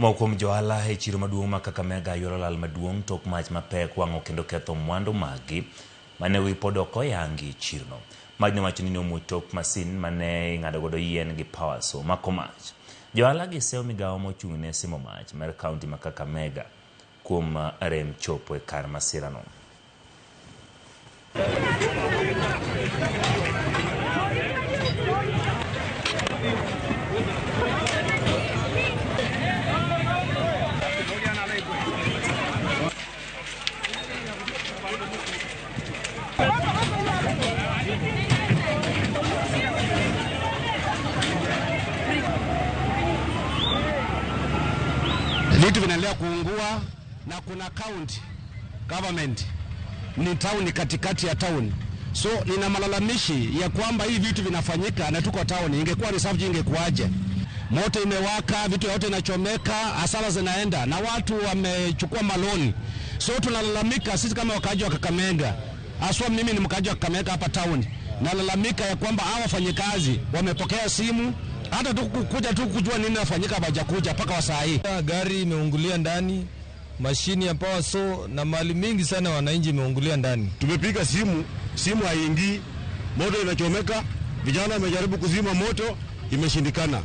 Moko kuom johala e chiro maduong' ma Kakamega yuoro lal maduong' tok mach mapek wang'o kendo ketho mwandu maggi mane pod ok oyangi e chirno. Majno wacho ni nomuoch tok masin mane ing'ado godo yien gi power saw mako mach. Johala gi seyo migawo mochung' ne simo mach mar kaunti ma Kakamega kuom rem chopo e kar masirano. Vitu vinaendelea kuungua na kuna county government ni town katikati ya town, so nina malalamishi ya kwamba hii vitu vinafanyika na tuko town. Ingekuwa ni safi ingekuwaje? Moto imewaka, vitu yote inachomeka, hasara zinaenda na watu wamechukua maloni. So tunalalamika sisi kama wakaaji wa Kakamega, haswa mimi ni mkaaji wa Kakamega hapa town, nalalamika ya kwamba hawa wafanyikazi wamepokea simu hata tu kuja tu kujua nini nafanyika, hawajakuja mpaka wa saa hii. Gari imeungulia ndani, mashini ya power saw na mali mingi sana wananchi imeungulia ndani. Tumepiga simu, simu haingii, moto inachomeka, vijana wamejaribu kuzima moto, imeshindikana.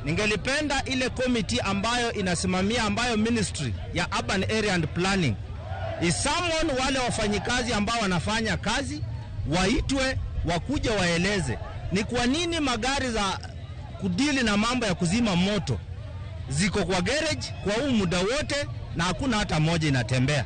Ningelipenda ile committee ambayo inasimamia, ambayo Ministry ya Urban Area and Planning is someone, wale wafanyikazi ambao wanafanya kazi waitwe, wakuje waeleze ni kwa nini magari za kudili na mambo ya kuzima moto ziko kwa garage kwa huu muda wote na hakuna hata moja inatembea.